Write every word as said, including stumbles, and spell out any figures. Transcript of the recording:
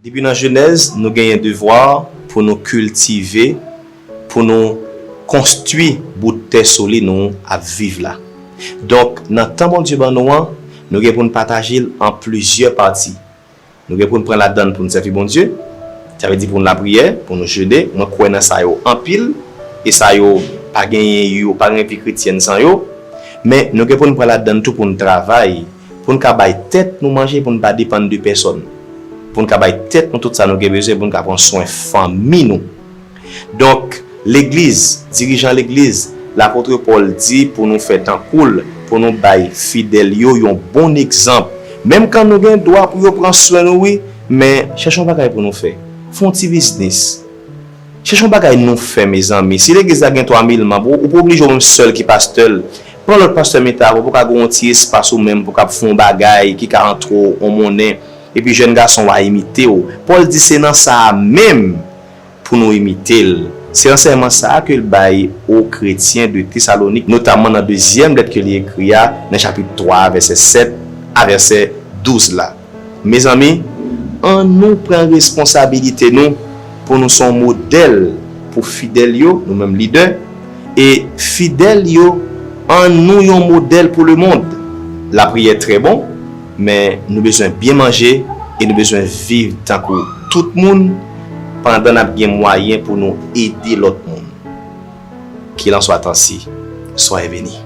Depi nan Jenèz, nou genyen devwa pou nou kiltive, pou nou konstwi bout tè sou li nou ap viv la. Donk, nan tan Bondye ban nou an, nou gen pou n pataje l an plizyè pati. Nou gen pou n pran ladann pou n sèvi Bondye. Sa vle di pou n lapriyè, pou nou jene. Mwen kwè nan sa yo anpil. E sa yo pa genyen yo, pa genyen vi kretyèn san yo. Men nou gen pou n pran ladann tou pou n travay, pou n ka bay tèt nou manje, pou n pa depann de pèsòn. Pou n ka bay tèt nou tout sa nou gen bezwen, pou n ka pran swen fanmi nou. Donk, legliz, dirijan legliz, lapot Pòl di pou nou fè tankou l, pou nou bay fidèl yo yon bon egzanp. Menm kan nou gen dwa pou yo pran swen nou, wi, men chèche yon bagay pou nou fè. Fè yon ti biznis. Chèche yon bagay nou fè, mezanmi. Si legliz la gen twa mil manm, ou, ou pa oblije ou menm sèl ki pastè l. Pran lòt pastè mete avè w, pou ka gen yon ti espas ou menm, pou ka fè yon bagay ki ka antre w yon monnen. Epi jèn gason w a imite w. Pòl di se nan sa a menm pou nou imite l. Se ansèyman sa a ke l bay o kretyen de Tesalonik, notaman nan dezyèm lèt ke li ekri a, nan chapit twa a, vèsè sèt a vèsè douz la. Mezanmi, ann nou pran responsabilite nou pou nou se yon modèl pou fidèl yo, nou menm lidè, e fidèl yo, ann nou yon modèl pou lemonn. Lapriyè trè bon, men nou bezwen byen manje e nou bezwen viv tankou tout moun pandan n ap gen mwayen pou nou ede lòt moun. Qu'il en soit ainsi. Soyez bénis.